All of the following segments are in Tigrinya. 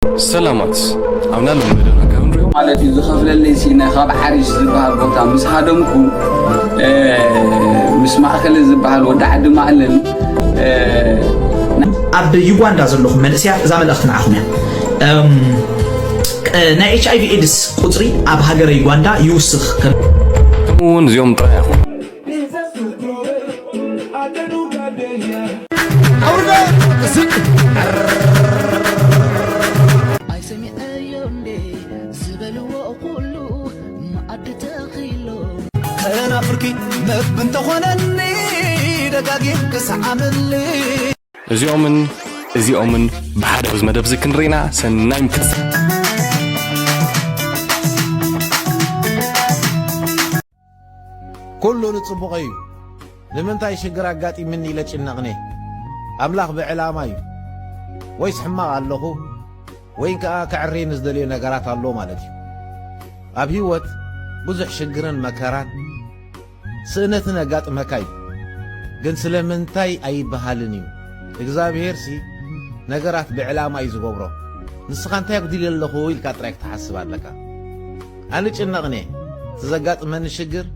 ሰላማት ኣብና ልመደና ካብ ንሪኦ ማለት እዩ። ዝኸፍለለይ ሲነ ካብ ሓሪሽ ዝበሃል ቦታ ምስ ሃደምኩ፣ እ፣ ምስ ማእከለ ዝበሃል ወዲ ዓዲ ማእለል፣ እ፣ ኣብ ዩጋንዳ ዘለኹም መንእሰያት፣ እዛ መልእኽቲ ንዓኹም እያ። እም፣ ቅ-፣ ናይ ኤች ኣይ ቪ ኤድስ ቁጽሪ ኣብ ሃገረ ዩጋንዳ ይውስኽ ከም ከምኡ እውን እዚኦም ጥራይ ኣይኹን። ኣይሰሚዐዮ እንዴ ዝበልዎ ኩሉ መኣዲ ተኺሎ። ተናፍርኪ መግቢ እንተኾነኒ ደጋጊም ክሰዓመኒ። እዚኦምን እዚኦምን ብሓደ ኣብዚ መደብ እዚ ክንርኢና ሰናይ ምክስ። ኩሉ ንጽቡቐይ እዩ። ንምንታይ ሽግር ኣጋጢምኒ ኢለ ጭነቕኔ? ኣምላኽ ብዕላማ እዩ። ወይስ ሕማቕ ኣለኹ? ወይ ከኣ ከዕሬኒ ዝደልዮ ነገራት ኣሎ ማለት እዩ። ኣብ ህይወት ብዙሕ ሽግርን መከራን ስእነትን ኣጋጥመካ እዩ። ግን ስለምንታይ ኣይበሃልን እዩ። እግዚኣብሄርሲ ነገራት ብዕላማ እዩ ዝገብሮ። ንስኻ እንታይ ኣጉዲለ ኣለኹ ኢልካ ጥራይ ክትሓስብ ኣለካ። ኣነ ጭነቕኔ፣ እቲ ዘጋጥመኒ ሽግር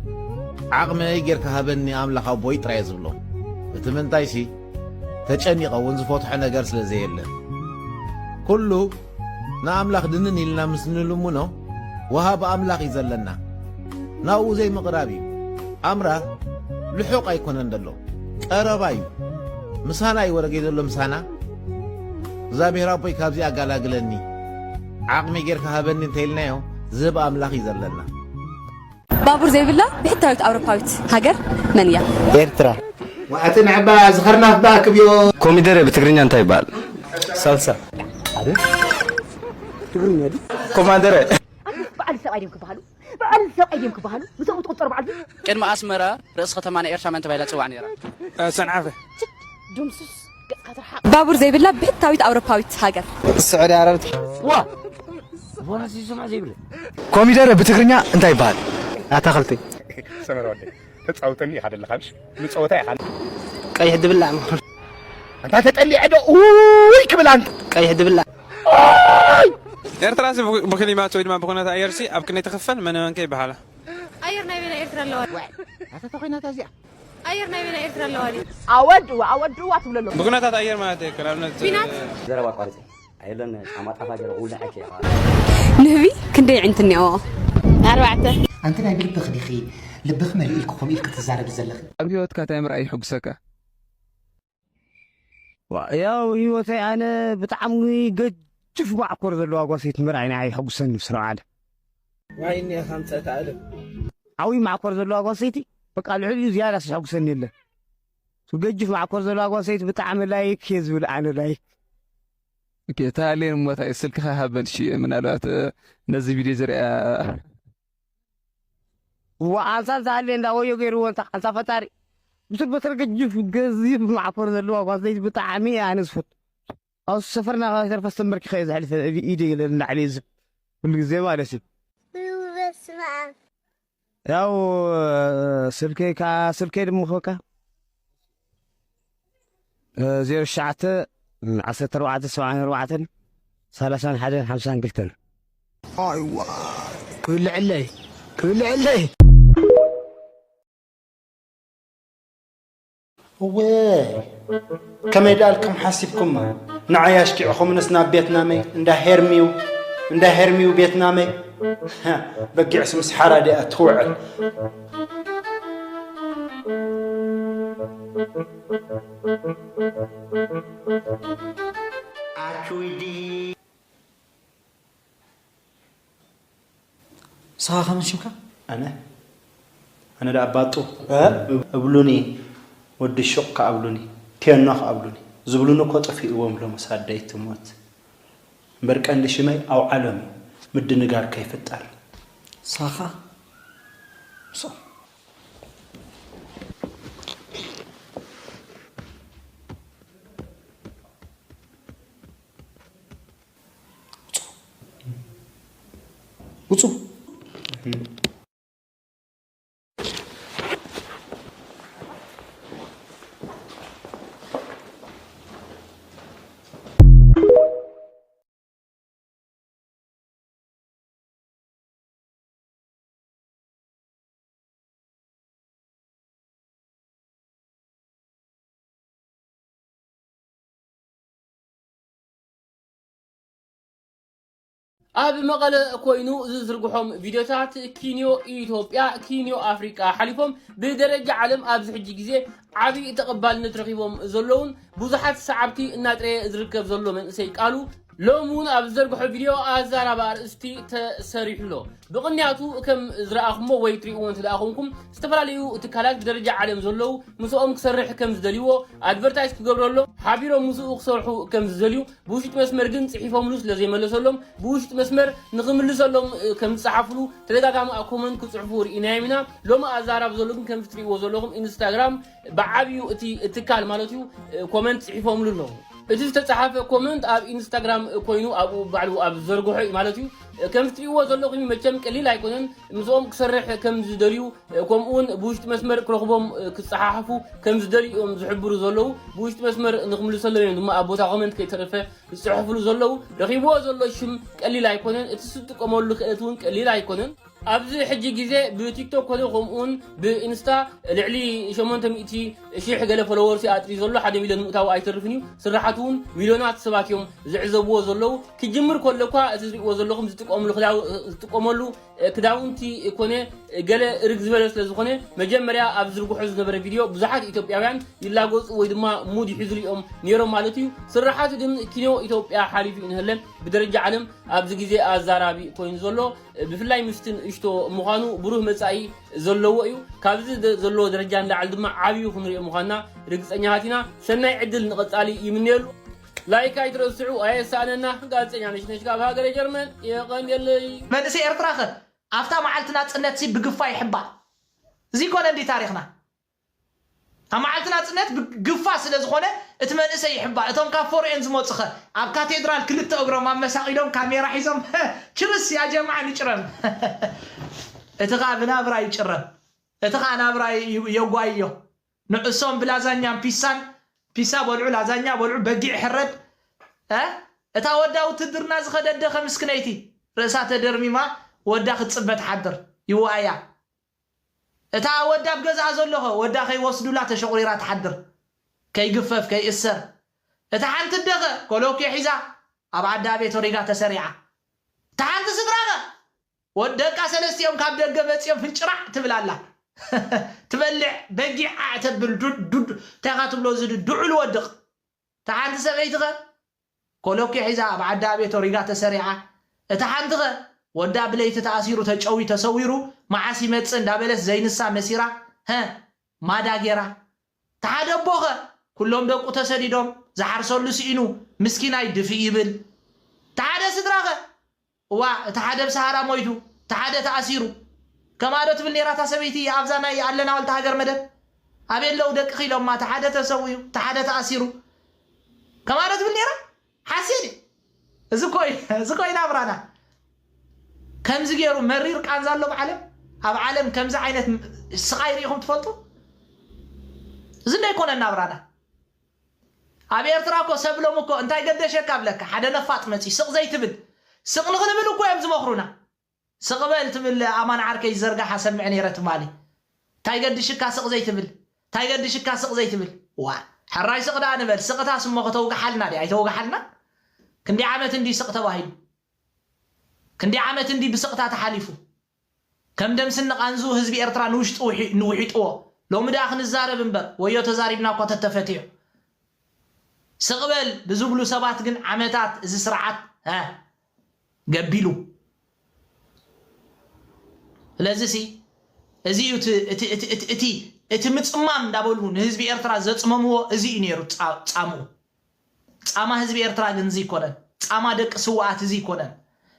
ዓቕመይ ጌርካ ሃበኒ ኣምላኽ ኣቦይ ጥራይ እየ ዝብሎ። እቲ ምንታይሲ፣ ተጨኒቐ እውን ዝፈትሖ ነገር ስለ ዘየለ። ኩሉ ንኣምላኽ ድንን ኢልና ምስ ንልምኖ፣ ወሃቢ ኣምላኽ እዩ ዘለና። ናብኡ ዘይምቕራብ እዩ። ኣምራ ልሑቕ ኣይኮነን ዘሎ፣ ቀረባ እዩ። ምሳና እዩ ወረገይ ዘሎ፣ ምሳና። እግዚኣብሔር ኣቦይ ካብዚ ኣጋላግለኒ፣ ዓቕሚ ጌርካ ሃበኒ እንተኢልናዮ፣ ዝህብ ኣምላኽ እዩ ዘለና። ባቡር ዘይብላ ብሕታዊት ኣውሮፓዊት ሃገር መን እያ? ኤርትራ። ኣቲ ንዕባ ዝኸርናፍ በኣ ክብዮ። ኮሚደረ ብትግርኛ እንታይ ይበሃል? ሳልሳ። ትግርኛ ድዩ? ኮማንደረ። በዓል ሰብኣይ ድዮም ክበሃሉ? በዓል ሰብኣይ ድዮም ክበሃሉ? ምስኦም ትቑጸሩ በዓል ድዩ? ቅድሚ ኣስመራ ርእሲ ከተማ ናይ ኤርትራ መን ተባሂላ ትጽዋዕ ነይራ? እ፣ ሰንዓፈ። ችድ፣ ድምሱስ፣ ገጽካ ትርሓቕ። ባቡር ዘይብላ ብሕታዊት ኣውሮፓዊት ሃገር። ስዑዲ ዓረብ። ዋ! ወላ ዝሰማዕ ዘይብለ። ኮሚደረ ብትግርኛ እንታይ ይበሃል? ኣታኽልቲ። ሰመረ ወደይ፣ ተጻውተኒ ኢኻ ደለኻ፣ ምሽ? ንጸወታ ኢኻ። ቀይሕ ድብላዕ። ኣንታ ተጠሊዐ ዶ ኡይ ክብል ኣንታ። ቀይሕ ድብላዕ። ኡይ! ኤርትራሲ ብ-፣ ብክሊማት ወይ ድማ ብኩነታት ኣየርሲ ኣብ ክንደይ ትኽፈል? መን መን ከ ይበሃላ? ኣየር ናይ በይና ኤርትራ ኣለዋ። ዋይ፣ ኣታ ተኾይናታ እዚኣ። ኣየር ናይ በይና ኤርትራ ኣለዋ ድዩ? ኣወድዋ፣ ኣወድዋ ትብሎ ኣለኹ። ብኩነታት ኣየር ማለት እዩ፣ ንኣብነት፣ ኲናት? ዘረባ ኣቋርጺ። ኣየለን ጫማ ጣፋ ገይረ ውልዐኪ ኢኻ። ንህቢ ክንደይ ኣዒንቲ እኒኦዎ? ኣርባዕተ። ኣንቲ ናይ ብልብኺ ዲኺ? ልብኺ መሊኡ ኢልኪ ከምኡ ኢልኪ ትዛረቢ ዘለኺ? ኣብ ህይወትካ እንታይ ምርኣይ ይሕጉሰካ? ዋ፣ ያው ህይወተይ ኣነ ብጣዕሚ ገጅፍ ማዕኮር ዘለዋ ጓል ሰይቲ ምርኣይ ንዓይ የሐጉሰኒ ብስርዓት። ዋይ እኒኣ ከምፀእታ ኣለም። ዓብዪ ማዕኮር ዘለዋ ጓል ሰይቲ በቃ ልዕሊኡ ዝያዳ የሐጉሰኒ የለን። ገጅፍ ማዕኮር ዘለዋ ጓል ሰይቲ ብጣዕሚ ላይክ እየ ዝብል ኣነ ላይክ። ኦኬ፣ እታ ኣሌን እሞ እንታይ ስልክኻ ሃበን እሺ፣ ምናልባት፣ እ፣ ነዚ ቪድዮ ዝሪኣ። ዋ፣ ኣንሳ እዛ ኣሌ እንዳ ወዮ ገይርዎ እንታ፣ ኣንሳ ፈጣሪ። ብስር በትረ ገጅፍ ገዚፍ ማዕኮር ዘለዋ ጓል ሰይቲ ብጣዕሚ እየ ኣነ ዝፈቱ። ኣብ ሰፈርና ካብ ተርፈ ተንበርኪኸ እየ ዘሕልፈ፣ ኢደ ኢለ ንላዕሊ እየ ዝብ-፣ ኩሉ ግዜ ማለት እዩ። በስመ ኣብ። ያው፣ ስልከይ ከኣ፣ ስልከይ ድማ ኸካ፣ ዜሮ ትሽዓተ፣ ዓሰርተ ኣርባዕተ፣ ሰብዓን ኣርባዕተን፣ ሰላሳን ሓደን፣ ሓምሳን ክልተን። ኣይዋ፣ ክብልዕለይ፣ ክብልዕለይ። እወ፣ ከመይ ደኣልኩም ሓሲብኩማ? ንዓይ ኣሽኪዕኹምንስ ናብ ቤት ናመይ፣ እንዳ ሄርሚው፣ እንዳ ሄርሚው ቤት ናመይ። በጊዕስ ምስ ሓራ ዲኣ ትውዕል። ኣቹይዲ። ንስኻ ከመን ሽምካ? ኣነ? ኣነ ደኣ ባጡ። እ? እብሉኒ፣ ወዲ ሹቕ ከኣ እብሉኒ፣ ቴኖ ከኣ እብሉኒ። ዝብሉኒ እኮ ጠፊእዎም ሎምስ ኣደይ ትሞት። እምበር ቀንዲ ሽመይ ኣውዓሎም እዩ፣ ምድንጋር ከይፍጠር። ንስኻ? ንሶም። ውጹ። ውጹ። ኣብ መቐለ ኮይኑ ዝዝርግሖም ቪድዮታት ኪንዮ ኢትዮጵያ፣ ኪንዮ ኣፍሪቃ ሓሊፎም ብደረጃ ዓለም ኣብዚ ሕጂ ግዜ ዓብዪ ተቐባልነት ረኺቦም ዘለውን ብዙሓት ሰዓብቲ እናጥረየ ዝርከብ ዘሎ መንእሰይ ቃሉ ሎም እውን ኣብ ዝዘርግሖ ቪድዮ ኣዛራቢ ኣርእስቲ ተሰሪሑ ኣሎ። ብቕንያቱ ከም ዝረኣኹሞ ወይ ትሪእዎ እንተ ደኣ ኾንኩም ዝተፈላለዩ ትካላት ብደረጃ ዓለም ዘለዉ ምስኦም ክሰርሕ ከም ዝደልይዎ ኣድቨርታይዝ ክገብረሎም ሓቢሮም ምስኡ ክሰርሑ ከም ዝደልዩ ብውሽጢ መስመር ግን ጽሒፎምሉ ስለ ዘይመለሰሎም ብውሽጢ መስመር ንኽምልሰሎም ከም ዝጸሓፍሉ ተደጋጋሚ ኣብ ኮመንት ክጽሕፉ ርኢናዮም ኢና። ሎም ኣዛራቢ ዘሎ ግን ከምዚ ትሪእዎ ዘለኹም ኢንስታግራም ብዓብዩ እቲ ትካል ማለት እዩ ኮመንት ጽሒፎምሉ ኣለዉ። እቲ ዝተጻሓፈ ኮመንት ኣብ ኢንስታግራም ኮይኑ ኣብኡ ባዕሉ ኣብ ዝዘርግሖ እዩ ማለት እዩ። ከም ትሪእዎ ዘለኹም መቸም ቀሊል ኣይኮነን። ምስኦም ክሰርሕ ከም ዝደልዩ ከምኡ እውን ብውሽጢ መስመር ክረኽቦም ክጸሓሓፉ ከም ዝደልዩ እዮም ዝሕብሩ ዘለዉ። ብውሽጢ መስመር ንክምልሰሎም እዮም ድማ ኣብ ቦታ ኮመንት ከይተረፈ ዝጽሕፍሉ ዘለዉ። ረኺብዎ ዘሎ ሽም ቀሊል ኣይኮነን። እቲ ዝጥቀመሉ ክእለት እውን ቀሊል ኣይኮነን። ኣብዚ ሕጂ ግዜ ብቲክቶክ ኮነ ከምኡውን ብኢንስታ ልዕሊ ሸሞንተ ሚእቲ ሽሕ ገለ ፎሎወርስ ኣጥሪ ዘሎ ሓደ ሚልዮን ምእታው ኣይተርፍን እዩ። ስራሓት እውን ሚልዮናት ሰባት እዮም ዝዕዘብዎ ዘለዉ። ክጅምር ከሎ እኳ እቲ ዝርእዎ ዘለኹም ዝጥቀምሉ ክዳው- ዝጥቀመሉ ክዳውንቲ ኮነ ገለ ርግ ዝበለ ስለ ዝኾነ መጀመርያ ኣብ ዝርግሖ ዝነበረ ቪድዮ ብዙሓት ኢትዮጵያውያን ይላገጹ ወይ ድማ ሙድ ይሕዙሉ እዮም ነይሮም ማለት እዩ። ስራሓቱ ግን ኪኖ ኢትዮጵያ ሓሊፉ ይንህለን ብደረጃ ዓለም ኣብዚ ግዜ ኣዛራቢ ኮይኑ ዘሎ ብፍላይ ምስቲ ንእሽቶ ምዃኑ ብሩህ መጻኢ ዘለዎ እዩ። ካብዚ ደ- ዘለዎ ደረጃ ንላዕሊ ድማ ዓብዩ ክንሪኦ ምዃንና ርግጸኛታት ኢና። ሰናይ ዕድል ንቐጻሊ ይምነየሉ። ላይክ ኣይትረስዑ ኣየሳእነና። ጋዜጠኛ ነሽነሽ ካብ ሃገረ ጀርመን የቐንየለይ። መንእሰይ ኤርትራ ኸ ኣብታ መዓልቲ ናጽነት ሲ ብግፋ ይሕባእ። እዚ ኮነ እንዲ ታሪኽና ኣብ መዓልቲ ናጽነት ብግፋ ስለ ዝኾነ እቲ መንእሰይ ይሕባእ። እቶም ካብ ፎርኤን ዝመጹ ኸ ኣብ ካቴድራል ክልተ እግሮም ኣመሳቒሎም ካሜራ ሒዞም ችርስ ያ ጀምዓ ንጭረም። እቲ ኸኣ ብናብራ ይጭረም። እቲ ኸኣ ናብራ ዩ- የጓይዮ። ንዕሶም ብላዛኛን ፒሳን ፒሳ በልዑ ላዛኛ በልዑ በጊዕ ሕረድ። እ? እታ ወዳ ውትድርና ዝኸደት ደኸ ምስክነይቲ ርእሳ ተደርሚማ ወዳ ክትጽበ ትሓድር ይዋእያ። እታ ወዳ ኣብ ገዝኣ ዘሎኸ ወዳ ከይወስዱላ ተሸቑሪራ ትሓድር ከይግፈፍ ከይእሰር። እታ ሓንቲ ደኸ ኮሎኬ ሒዛ ኣብ ዓዳ ቤት ወሪጋ ተሰሪዓ። እታ ሓንቲ ስድራኸ ወደቃ ሰለስቲኦም ካብ ደገ መጺኦም ፍንጭራዕ ትብል ኣላ። ትበልዕ በጊዕ ዓዕ ተብል ዱድ ዱድ እንታይ ኢኻ ትብሎ እዚ ዱ- ድዑል ወድቕ። እታ ሓንቲ ሰበይትኸ ኮሎኬ ሒዛ ኣብ ዓዲ ኣቤት ኦሪጋ ተሰሪዓ። እታ ሓንትኸ ወዳ ብለይቲ ተኣሲሩ ተጨዊ ተሰዊሩ መዓስ ይመጽእ እንዳበለት ዘይንሳ መሲራ ሀ ማዳ ጌራ። እታ ሓደ ኣቦኸ ኩሎም ደቁ ተሰዲዶም ዝሓርሰሉ ስኢኑ ምስኪናይ ድፍእ ይብል። እታ ሓደ ስድራኸ እዋ እቲ ሓደ ብሰሃራ ሞይቱ እቲ ሓደ ተኣሲሩ። ከማዶ ትብል ነይራ እታ ሰበይቲ ኣብዛ ናይ ኣለና ወልተ ሃገር መደብ ኣበይ ኣለዉ ደቅኺ ኢሎማ እቲ ሓደ ተሰዊኡ እቲ ሓደ ተኣሲሩ። ከማዶ ትብል ነይራ ሓሴት እዩ። እዚ ኮይ እዚ ኮይ ናብራና ከምዚ ገይሩ መሪር ቃንዛ ኣሎ ኣብ ዓለም ኣብ ዓለም ከምዚ ዓይነት ስቓይ ርኢኹም ትፈልጡ? እዚ እንዳይኮነ ናብራና ኣብ ኤርትራ እኮ ሰብ ሎም እኮ እንታይ ገደሸካ ኣብለካ ሓደ ነፋጥ መፂ ስቕ ዘይትብል ስቕ ንኽንብል እኮ እዮም ዝመኽሩና። ስቕ በል ትብል ኣማን ዓርከይ ዝዘርጋሓ ሰምዕ ነይረ ትማሊ። እንታይ ገድሽካ ስቕ ዘይትብል እንታይ ገድሽካ ስቕ ዘይትብል ዋ ሕራይ ስቕ ደኣ ንበል ስቕታስ እሞ ከተውግሓልና ድያ ኣይተውግሓልና። ክንደይ ዓመት እንዲ ስቕ ተባሂሉ ክንደይ ዓመት እንዲ ብስቕታ ተሓሊፉ። ከም ደምስኒ ቃንዙ ህዝቢ ኤርትራ ንውሽጡ ውሒ- ንውሒጥዎ። ሎሚ ደኣ ክንዛረብ እምበር ወዮ ተዛሪብና እኳ ተተፈትዮ። ስቕ በል ብዝብሉ ሰባት ግን ዓመታት እዚ ስርዓት ሀ ገቢሉ። ስለዚ ሲ እዚ እዩ እቲ- እቲ- እቲ- እቲ- እቲ- እቲ ምጽማም እንዳበሉ ንህዝቢ ኤርትራ ዘጽመምዎ እዚ እዩ ነይሩ ጻ- ጻምኡ። ጻማ ህዝቢ ኤርትራ ግን እዚ ይኮነን። ጻማ ደቂ ስውኣት እዚ ይኮነን።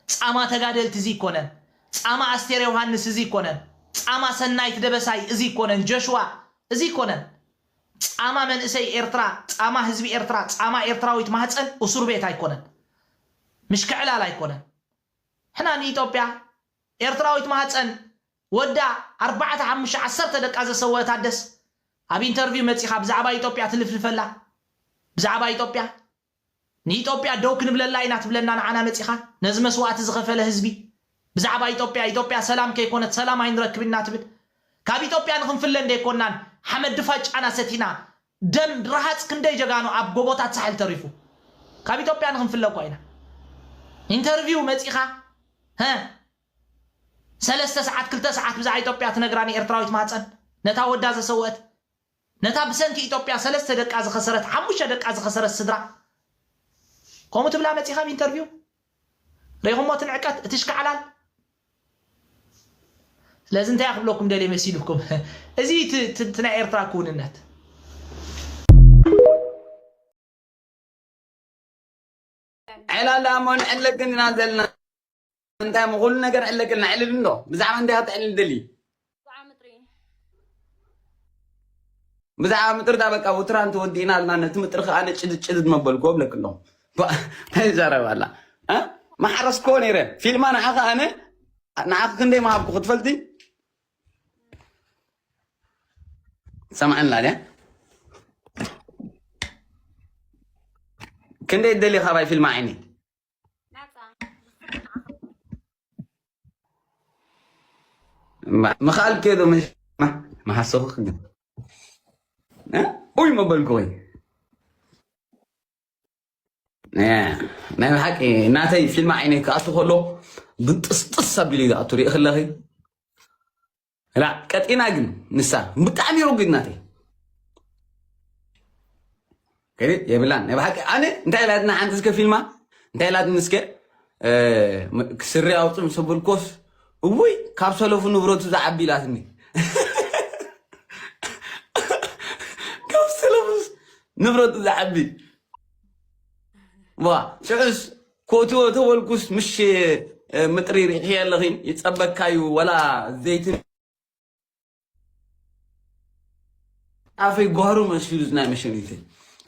ጻማ ተጋደልቲ እዚ ይኮነን። ጻማ ኣስቴር ዮሃንስ እዚ ይኮነን። ጻማ ሰናይት ደበሳይ እዚ ይኮነን። ጆሽዋ እዚ ይኮነን። ጻማ መንእሰይ ኤርትራ፣ ጻማ ህዝቢ ኤርትራ፣ ጻማ ኤርትራዊት ማህጸን እሱር ቤት ኣይኮነን። ምሽክዕላል ኣይኮነን። ሕና ንኢትዮጵያ ኤርትራዊት ማህጸን ወዳ ኣርባዕተ ሓሙሽተ ዓሰርተ ደቃ ዘሰወአት ኣደስ ኣብ ኢንተርቪው መጺኻ ብዛዕባ ኢትዮጵያ ትልፍልፈላ ብዛዕባ ኢትዮጵያ ንኢትዮጵያ ደው ክንብለላ ኢና ትብለና ንዓና መጺኻ ነዚ መስዋእቲ ዝኸፈለ ህዝቢ ብዛዕባ ኢትዮጵያ ኢትዮጵያ ሰላም ከይኮነት ሰላም ኣይንረክብ ኢና ትብል ካብ ኢትዮጵያ ንክንፍለ እንደይኮናን ሓመድ ድፋጫና ሰቲና ደም ረሃፅ ክንደይ ጀጋኑ ኣብ ጎቦታት ሳሕል ተሪፉ ካብ ኢትዮጵያ ንክንፍለ እኳ ኢና ኢንተርቪው መፂኻ ሀ ሰለስተ ሰዓት ክልተ ሰዓት ብዛዕባ ኢትዮጵያ ትነግራ ንኤርትራዊት ማህፀን፣ ነታ ወዳ ዘሰወት፣ ነታ ብሰንኪ ኢትዮጵያ ሰለስተ ደቃ ዝኸሰረት፣ ሓሙሽተ ደቃ ዝኸሰረት ስድራ። ከምኡ ትብላ መፂኻ ኣብ ኢንተርቪው? ርኢኹሞ እቲ ንዕቀት፣ እቲ ሽካዕላል? ስለዚ እንታይ ክብለኩም ደልየ መሲልኩም? እዚ እቲ ናይ ኤርትራ ክውንነት። ዕላላ እሞ ንዕለግን ኢና ዘለና። እንታይ እሞ ኩሉ ነገር ዕለግልና ዕልል እንዶ ብዛዕባ እንታይ ከተዕልል ደሊ? ብዛዕባ ምጥሪ ዳ በቃ ውትራን ተወዲእና ኣልና። ነቲ ምጥሪ ከኣ ጭድድ ጭድድ መበልኩ እብለክ ኣለኹ። እንታይ ይዛረብ ኣላ? ማሕረስ ኮ ነይረ ፊልማ ንዓኻ ኣነ ንዓኺ ክንደይ ምሃብኩ ክትፈልጢ? ሰምዐላ ድያ? ክንደይ ደሊ ካባይ ፊልማ ዓይኒ ምኽኣል ከዶ መሓሰኹ ግን ኡይ መበልኩ ወይ ናይ ብሓቂ ናተይ ፊልም ዓይነይ ክኣቱ ከሎ ብጥስጥስ ኣቢሉ እዩ ዝኣቱ ሪኢ ከለኺ ላ ቀጢና ግን ንሳ ብጣዕሚ ርጉድ ናተይ ከዲ የብላን ናይ ብሓቂ ኣነ እንታይ ኢላትና ሓንቲ እስከ ፊልማ እንታይ ኢላትኒ እስከ ስሪ ኣውፅእ ምስ ኣበልኮስ እውይ ካብ ሰለፉ ንብረቱ ዝዓቢ ኢላትኒ ካብ ሰለፉስ ንብረቱ ዝዓቢ ዋ ሽዑስ ኮእትዎ ተበልኩስ ምሽ ምጥሪ ሪእኽዮ ኣለኺ ይፀበካ እዩ ወላ ዘይትን ኣፈይ ጓሩ መሲሉ ናይ መሸኒተይ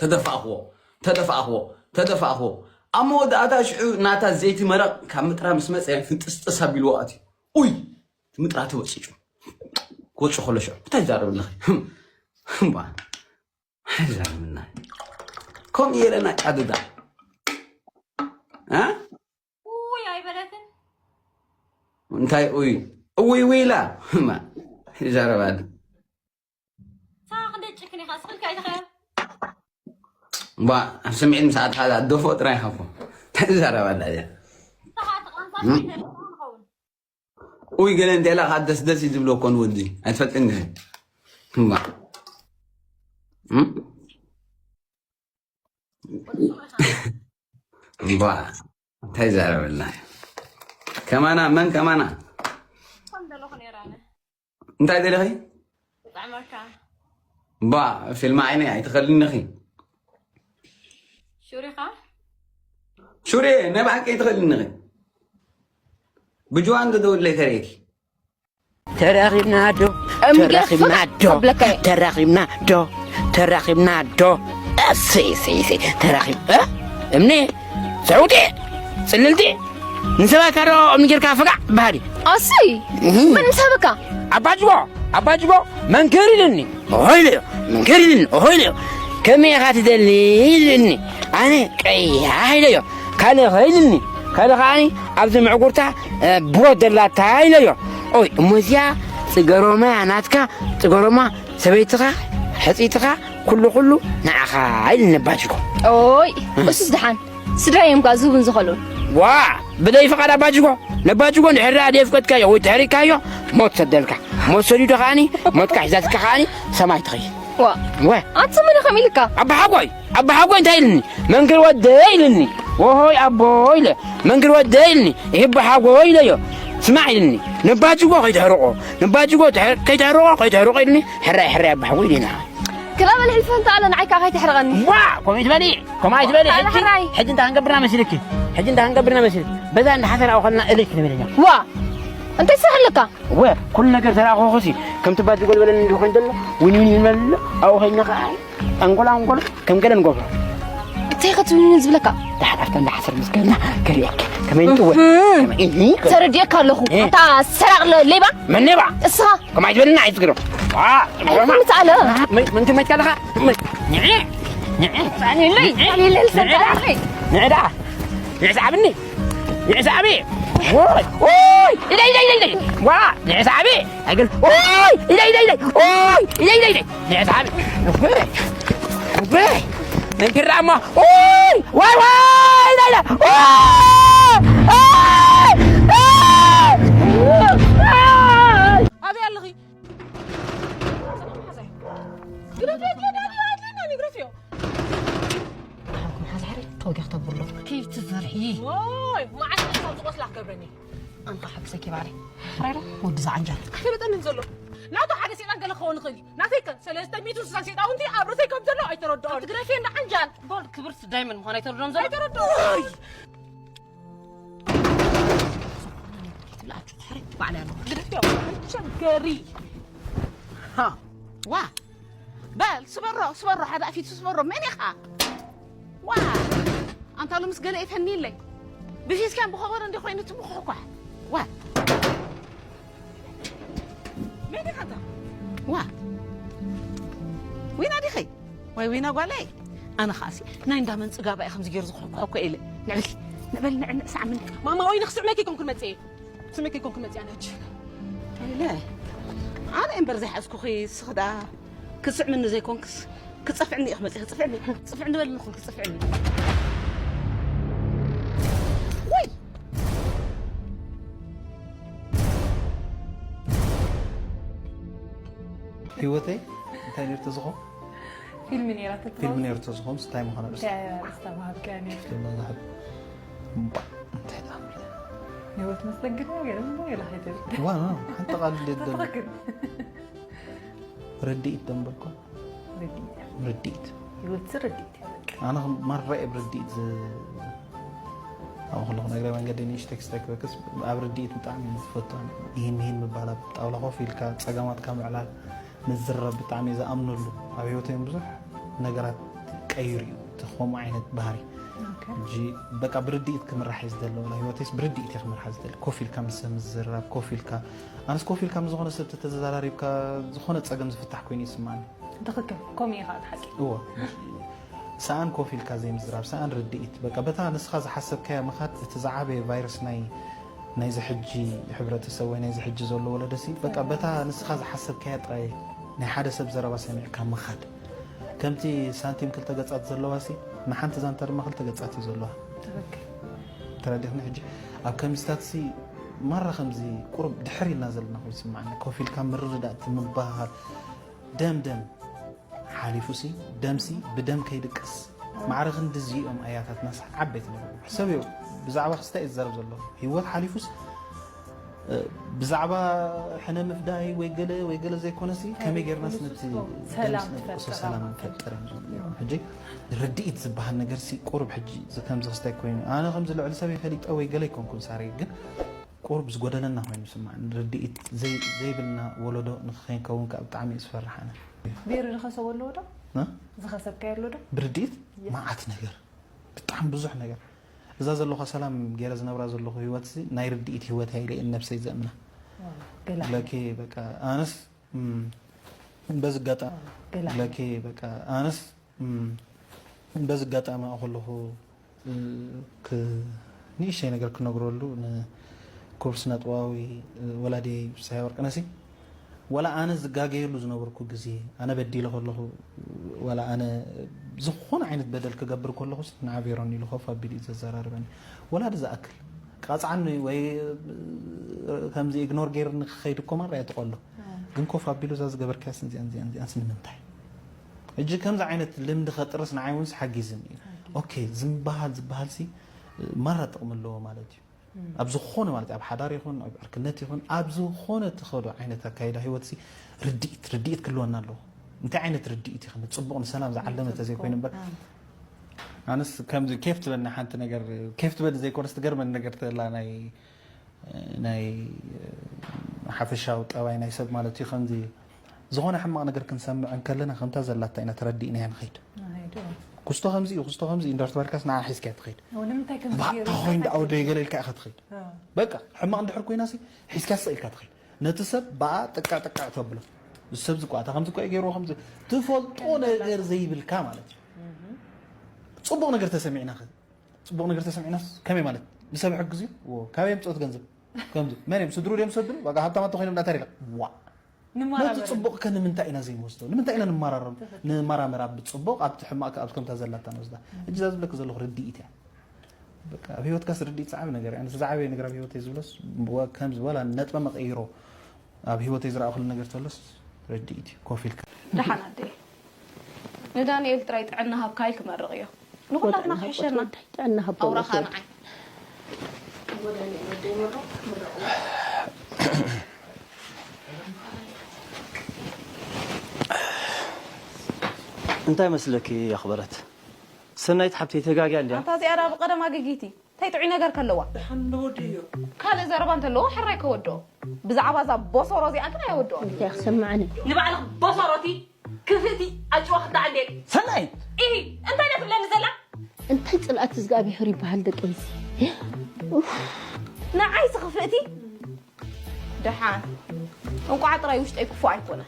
ተደፋእኽዎ ተደፋእኽዎ ተደፋእኽዎ ኣብ መወዳእታ ሽዑ ናታ ዘይቲ መረቕ ካብ ምጥራ ምስ መፀ ፍንጥስጥስ ኣቢልዎ ኣትዩ ኡይ ምጥራ ተወፂጩ ክወፅእ ከሎ ሽዑ እንታይ ይዛረብ ኣለኺ እምባ ኣይዛረብና ከምኡ የለና ጫድዳ እ ውይ ኣይበለትን እንታይ ኡይ እውይ ውይ ኢላ እማ ይዛረባል ሳኻ ክንደይ ጭክን ኢኻ ስኽልካ ኣይትኸ ባ ኣብ ስምዒት ምስ ኣትኻ ኣደፎ ጥራይ ኢኻ እኮ እንታይ ትዛረብ ኣላ እዚኣ ሳኻ ተቐምጣ ይኸውን ኡይ ገለ እንተ ኢላ ካብ ደስደስ እዩ ዝብሎ እኮ ንወዲ ኣይትፈልጥን ዲኺ እማ እም? እምባ እንታይ ይዛረበልና ከማና መን ከማና እንታይ ደለኺ ባ ፊልም ዓይነይ ኣይትኸልንኺ ሹሪኻ ሹሪ ናይ ብሓቂ ኣይትኸልንኺ ብጅዋን ገደውለይ ከርእየኪ ተራኺብና ዶ እምቢ ተራኺብና ዶ ክብለካ እየ። ተራኺብና ዶ ተራኺብና ዶ እሰይ እሰይ እሰይ ተራኺብ እ? እምኒ ሰውቲ ጽልልቲ ንሰባት ካዶ እምኒ ጌርካ ፈጋዕ በሃሊ ኣሰይ መን ምሳበካ ኣባጅቦ ኣባጅቦ መንከር ኢልኒ ኦሆ ኢለዮ መንከር ኢልኒ ኦሆ ኢለዮ ከመይ ኢኻ ትደሊ ኢልኒ ኣነ ቀያሕ ኢለዮ ካልእ ኸይልኒ ካልእ ከዓኒ ኣብዚ ምዕጉርታ ብሮት ደላታ ኢለዮ ኦይ እሞ እዚኣ ጽገሮማ ናትካ ጽገሮማ ሰበይትኻ ሕጺትኻ ኩሉ ኩሉ ንዓኻ ኢልኒ ነባጅጎ ኦይ እሱስ ደሓን ስድራ እዮም ኳ ዝህቡን ዝኸሉን ዋ ብደይ ፍቓድ ኣባጅጎ ነባጅጎ እንድሕር ደኣ ደየፍቀድካዮ ወይ ተሕሪካዮ ሞት ሰደልካ ሞት ሰዲዱ ከዓኒ ሞትካ ሒዛትካ ከዓኒ ሰማይ ትኸይድ ዋ ወ ኣንተ መን ከም ኢልካ ኣባሓጎይ ኣባሓጎይ እንታይ ኢልኒ መንግር ወደ ኢልኒ ወሆይ ኣቦ ኢለ መንግር ወደ ኢልኒ ይህ ኣባሓጎ ኢለዮ ስማዕ ኢልኒ ነባጅጎ ከይተሕርቆ ነባጅጎ ከይተሕርቆ ከይተሕርቆ ኢልኒ ሕራይ ሕራይ ኣባሓጎ ኢልና ክላበል ሕልፈንታ ኣለ ንዓይ ከዓ ከይተሕርቐኒ ዋ ኮሚት በሊ ከምኣ ይትበሊ ሕጂ ሕጂ እንታይ ክንገብርና መሲልኪ ሕጂ እንታይ ክንገብርና መሲልኪ በዛ እንዳ ሓሰር ኣውኸልና እልሽ ንብል ኢና ዋ እንታይ ስራሕ ኣለካ ወ ኩሉ ነገር ተራኸኹሲ ከምቲ ባጅ ጎልበለኒ እንዲ ኮይኑ ዘሎ ዊንዊን ይበል ኣሎ ኣብኡ ኸይድና ከዓ ኣንጎላ ኣንጎላ ከም ገለ ንገብሮ እንታይ ክትብልኒ ዝብለካ ዳሕዳሕታ እንዳ ሓሰር ምስ ገና ከርእየኪ ከመይ ንጥወ ተረዲእካ ኣለኹ ኣታ ሰራቕ ሌባ መን ሌባ እስኻ ከምኣ ይትበልና ኣይትግሮ ምትኣለ ምንቲ መትካ ኣለኻ ንዕዳ ንዕዳ ንዕስዓብኒ ንዕስዓቢ ኦይ ኦይ ኢለ ኢለ ኢለ ኢለ ዋ ንዕስዓቢ ኣይገል ኦይ ኢለ ኢለ ኢለ ኦይ ኢለ ኢለ ኢለ ንዕስዓቢ ወይ መንክራ እሞ ኦይ ዋይ ዋይ ኢለ ኢለ ኦይ ኦይ ወስላክ ገብረኒ ኣንኻ ሓብሰኪ ባሪ። ራይሮ ወዲ ዝዓንጃል። ኣይፈለጠንን ዘሎ። ናቱ ሓደ ሰይጣን ገለ ክኸውን ይኽእል እዩ። ናተይከ ሰለስተ ሚእትን ስሳን ሰይጣውንቲ ኣብ ርእሰይ ከም ዘሎ ኣይተረድኦን። ትግረፊ እንዳ ዓንጃል። ጎልድ ክብርቲ ዳይመንድ ምዃን ኣይተረድኦም ዘሎ። ኣይተረድኦን። ትብላችሁ ትሕሪ ባዕላ ያለው። ግደፊ ያው ቸገሪ። ሃ። ዋ። በል ስበሮ፣ ስበሮ፣ ሓደ ኣፊቱ ስበሮ። መን ኢኻ? ዋ። ኣንታ ሎምስ ገለ ይፈንይለይ። ብፊስካን ብኸበሮ እንዲ ኮይኑ ትምኹሕኳሕ። ዋ። መን ኢኻ ኣንታ? ዋ። ዊና ዲኺ? ወይ ዊና ጓለይ? ኣነ ኸኣሲ ናይ እንዳ መን ጽጋባ እየ ከምዚ ገይሩ ዝኹሕኳሕ እኮ ኢለ። ንዕበል፣ ንዕበል፣ ንዕ-፣ ንዕ-፣ ሳዕ ምን? ማማ፣ ወይ ንኽስዕመኪ ኮንኩን መጽኤ። ስመኪ ኮንኩን መጽኤ ኣነ ሕጂ። ኢለ። ኣነ እምበር ዘይሓዝኩኺ፣ ስኽዳ ክስዕምኒ ዘይኮንክስ፣ ክጸፍዕኒ ኢኺ መጺኺ፣ ክጸፍዕኒ፣ ክጸፍዕኒ በልኒ ኩን ክጸፍዕኒ። ወይ! ህይወተይ እንታይ ነይሩ ተዝኾ? ፊልም ነይራ ፊልም ተትብሎ። ነይሩ ተዝኾ፣ ምስ እንታይ ምዃኑ ኣርእስታ? እንታይ ኣርእስታ ምሃብካያ ነይሩ? ፊልም ዝሓብ። እምባ፣ እንታይ ደኣ ምለ? ህይወት መስተንግዶ ገለ ምንድን ገለ ኸይትብል። ዋ፣ ዋ፣ ሓንቲ ቃል ደደም። ትኽክል። ርድኢት ደንበልኮ? ርድኢት። ርድኢት። ህይወት ርድኢት እያ በቃ። ኣነ ከም ማራ እየ ብርድኢት ዝ-፣ ኣብ ከለኹ ነግረ መንገዲ ንእሽተይ ክስተይ ክበክስ ኣብ ርድኢት ብጣዕሚ እየ ዝፈቱ። ይህን ይህን ምባል ኣብ ጣውላ ኮፍ ኢልካ ጸገማትካ ምዕላል ምዝራብ ብጣዕሚ እየ ዝኣምነሉ። ኣብ ህይወተይ እውን ብዙሕ ነገራት ቀይሩ እዩ እቲ ከምኡ ዓይነት ባህሪ። ኦኬ። ሕጂ በቃ ብርድኢት ክምራሕ እየ ዝደሊ። ዋላ ህይወተይስ ብርድኢት እየ ክምርሓ ዝደሊ። ኮፍ ኢልካ ምስ ሰብ ምዝራብ፣ ኮፍ ኢልካ፣ ኣነስ ኮፍ ኢልካ ምስ ዝኾነ ሰብ ተተዘራሪብካ ዝኾነ ጸገም ዝፍታሕ ኮይኑ ይስማዓኒ። ትኽክል። ከምኡ እዩ ኸኣ እቲ ሓቂ። እወ። ሰኣን ኮፍ ኢልካ ዘይምዝራብ፣ ሰኣን ርድኢት። በቃ በታ ንስኻ ዝሓሰብካያ ምኻድ እቲ ዝዓበየ ቫይረስ ናይ ናይዚ ሕጂ ሕብረተሰብ ወይ ናይዚ ሕጂ ዘሎ ወለዶሲ፣ በቃ በታ ንስኻ ዝሓሰብካያ ጥራይ ናይ ሓደ ሰብ ዘረባ ሰሚዕካ ምኻድ። ከምቲ ሳንቲም ክልተ ገጻት ዘለዋሲ፣ ንሓንቲ ዛንታ ድማ ክልተ ገጻት እዩ ዘለዋ። ትኽክል። ተረዲእኽኒ? ሕጂ ኣብ ከምዚታትሲ ማራ ከምዚ ቁሩብ ድሕር ኢልና ዘለና ኮይኑ ይስምዓኒ። ኮፍ ኢልካ ምርድዳእ እቲ ምብህሃል፣ ደም ደም ሓሊፉሲ፣ ደምሲ ብደም ከይድቅስ። ማዕረ ክንድዚ እዮም ኣያታትናስ ዓበይቲ ነይሮም። ሕሰብዮ፣ ብዛዕባ ክስታይ እዩ ዝዛረብ ዘሎ። ህይወት ሓሊፉስ፣ እ፣ ብዛዕባ ሕነ ምፍዳይ ወይ ገለ፣ ወይ ገለ ዘይኮነሲ፣ ከመይ ጌርናስ ነቲ ሰላም ደምሲ ንድቅሶ ትፈጥር ሰላም ኣላ። ንፈጥር እዮም ዝብሉ እዮም። ሕጂ ርድኢት ዝበሃል ነገርሲ ቁሩብ ሕጂ እዚ ከምዚ ክስታይ ኮይኑ፣ ኣነ ከምዚ ልዕሊ ሰበይ ፈሊጠ ወይ ገለ ኣይኮንኩን ሳሪ፣ ግን ቁሩብ ዝጎደለና ኮይኑ ይስምዓኒ። ርድኢት ዘይ-፣ ዘይብልና ወለዶ ንኸይንከውን ከኣ ብጣዕሚ እዩ ዝፈርሕ ኣነ። ቤሪ ዝኸሰቦ ኣለዎ ዶ? እ? ዝኸሰብካዮ ኣሎ ዶ? ብርድኢት የስ። መዓት ነገር። ብጣዕሚ ብዙሕ ነገር። እዛ ዘለኹ ሰላም ገይረ ዝነብራ ዘለኹ ህይወትሲ ናይ ርድኢት ህይወት እያ ኢለ እየ ንነብሰይ ዘእምና። ዋው፣ ገላዒ። ለኪ በቃ ኣነስ፣ እም፣ በዚ ኣጋጣሚ ዋው፣ ገላዒ። ለኪ በቃ ኣነስ፣ እም፣ በዚ ኣጋጣሚ ኣብኡ ከለኹ እ፣ ክ-፣ ንእሽተይ ነገር ክነግረሉ ንክቡር ስነ ጥበባዊ፣ እ፣ ወላዲየይ ፍስሃየ ወርቅነሲ፣ ዋላ ኣነ ዝጋገየሉ ዝነበርኩ ግዜ፣ ኣነ በዲለ ከለኹ፣ ዋላ ኣነ ዝኾነ ዓይነት በደል ክገብር ከለኹስ፣ ንዓ ቬሮን ኢሉ ኮፍ ኣቢሉ እዩ ዘዘራርበኒ። ወላዲ ዝኣክል ቀጽዓኒ ወይ፣ እ፣ ከምዚ ኢግኖር ገይርኒ ክኸይድ እኮ ማራ እየ ትቐሎ። ግን ኮፍ ኣቢሉ እዛ ዝገበርካያስ እዚኣን፣ እዚኣን፣ እዚኣንስ ንምንታይ? ሕጂ ከምዚ ዓይነት ልምዲ ከጥርስ ንዓይ እውንስ ሓጊዝኒ እዩ። ሓጊዝ። ኦኬ፣ ዝምበሃል ዝበሃልሲ ማራ ጥቕሚ ኣለዎ ማለት እዩ። እም። ኣብ ዝኾነ ማለት ኣብ ሓዳር ይኹን፣ ኣብ ዕርክነት ይኹን፣ ኣብ ዝኾነ ትኸዶ ዓይነት ኣካይዳ ህይወትሲ ርድኢት፣ ርድኢት ክህልወና ኣለዎ። እንታይ ዓይነት ርድኢት እዩ ክንብል? ጽቡቕ ንሰላም ዝዓለመ ርድኢት ተዘይኮይኑ እምበር፣ እም። ኣነስ ከምዚ ኬፍ ትበኒ ሓንቲ ነገር፣ ኬፍ ትበኒ ዘይኮነስ ትገርመኒ ነገር ተላ ናይ ናይ ሓፈሻዊ ጠባይ ናይ ሰብ ማለት እዩ። ከምዚ ዝኾነ ሕማቕ ነገር ክንሰምዕ እንከለና ከምታ ዘላታ ኢና ተረዲእናያ ንኸይድ። ንኸይድ፣ እዎ። ክስቶ ከምዚ እዩ፣ ክስቶ ከምዚ እዩ እንዳተባልካስ ንዓ ሒዝካያ ትኸይድ። እዎ፣ ንምንታይ ከምዚ ባእ፣ ገይሩ እንታይ ኮይኑ ደኣ ወደይ ገለ ኢልካ ኢኻ ትኸይድ። እዎ። በቃ ሕማቕ እንድሕር ኮይናሲ ሒዝካያ ስቕ ኢልካ ትኸይድ። ነቲ ሰብ ብኣ ጥቅዕ ጥቅዕ ተብሎ። እዚ ሰብ ዝቋ፣ እታ ከምዚ እኮ እዩ ገይርዎ፣ ከምዚ ትፈልጦ ነገር ዘይብልካ ማለት እዩ። እህ። ጽቡቕ ነገር ተሰሚዕና ኸ? ጽቡቕ ነገር ተሰሚዕናስ ከመይ ማለት? ንሰብ ይሕግዝ እዩ? ዎ፣ ካበይ የምጽኦ እቲ ገንዘብ? ከምዚ፣ መን እዮም? ስድሩ ድዮም ዝሰድሩ? ዋጋ ሃብታማት ተኾይኖም ዳታ ሪላ። ዋ። ነቲ ንመራመር። ጽቡቕ ከ ንምንታይ ኢና ዘይንወስዶ? ንምንታይ ኢና ንመራረም? ትኽክል። ንመራመር ኣብ ጽቡቕ፣ ኣብቲ ሕማቕ ከ ኣብ ከምታ ዘላታ ንወስዳ። ሕጂ እዛ ዝብለኪ ዘለኹ ርድኢት እያ። በቃ፣ ኣብ ህይወትካስ ርድኢት ዝዓበየ ነገር እያ። ኣነስ ዝዓበየ ነገር ኣብ ህይወተይ ዝብሎስ፣ ወ-፣ ከምዚ፣ ወላ ነጥበ መቐይሮ ኣብ ህይወተይ ዝረኣኹሉ ነገር ተሎስ፣ ርድኢት እዩ። ኮፍ ኢልካ። ደሓን ኣደይ። ንዳንኤል ጥራይ ጥዕና ሃብካ ኢል ክመርቕ እዮ። ንኹላትና ወጥዕና ክሕሸና። ወጥዕና ሃብካ ኣውራኻ ወጥዕና። ንዓይ። እንታይ መስለኪ ኣኽበረት? ሰናይት ሓብተይ ተጋግያ እንድያ። ኣንታ እዚኣ ደኣ ብቐደም ኣገጊቲ። እንታይ ጥዑይ ነገር ከለዋ? ደሓን ዶ ወዲ እዩ? ካልእ ዘረባ እንተለዎ ሕራይ ከወድኦ። ብዛዕባ እዛ ቦሶሮ እዚኣ ግን ኣየወድኦን። እንታይ ክሰምዓኒ? ንባዕልኽ ቦሶሮቲ ክፍእቲ ኣጭዋ ክተዓንዴ። ሰናይት! ኢሂ፣ እንታይ ደኣ ትብለኒ ዘላ? እንታይ ጽልኣት እግዚኣብሔር ይበሃል ደቂ ኣንስትዮ? ኡፍ። ንዓይስ ክፍእቲ? ደሓን። እንቋዕ ጥራይ ውሽጠይ ክፉእ ኣይኮነ።